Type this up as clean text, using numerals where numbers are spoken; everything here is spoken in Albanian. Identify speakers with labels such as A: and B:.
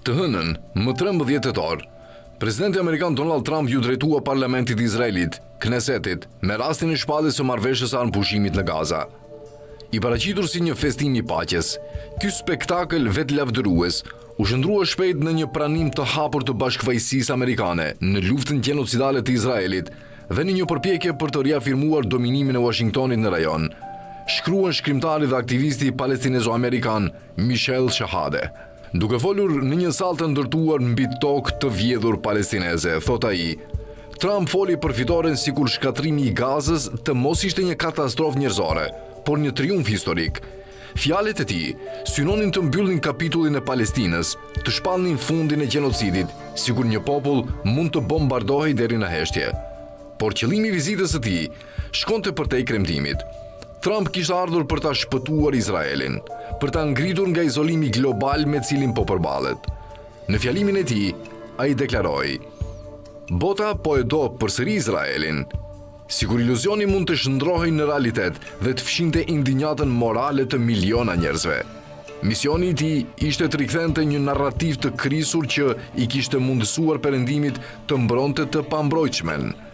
A: Të hënën, më 13 tetor, presidenti amerikan Donald Trump iu drejtua parlamentit izraelit, Knessetit, me rastin e shpalljes së marrëveshjes së armëpushimit në Gaza. I paraqitur si një festim i paqes, ky spektakël vetëlavdërues u shndërrua shpejt në një pranim të hapur të bashkëfajësisë amerikane në luftën gjenocidale të Izraelit dhe në një përpjekje për të riafirmuar dominimin e Washingtonit në rajon, shkruan shkrimtari dhe aktivisti palestinezo-amerikan Michel Shehade. Duke folur në një sallë të ndërtuar mbi tokë të vjedhur palestineze, thotë ai, Trump foli për fitoren sikur shkatërrimi i Gazës të mos ishte një katastrofë njerëzore, por një triumf historik. Fjalët e tij synonin të mbyllnin kapitullin e Palestinës, të shpallnin fundin e gjenocidit, sikur një popull mund të bombardohej deri në heshtje. Por qëllimi i vizitës së tij shkonte përtej kremtimit. Trump kishte ardhur për ta shpëtuar Izraelin, për ta ngritur nga izolimi global me cilin po përballet. Në fjalimin e tij, ai deklaroi: Bota po e do përsëri Izraelin. Sikur iluzioni mund të shndërrohej në realitet dhe të fshinte indinjatën morale të miliona njerëzve. Misioni i tij ishte të rikthente një narrativë të krisur që i kishte mundësuar perëndimit të mbronte të pambrojtshmen.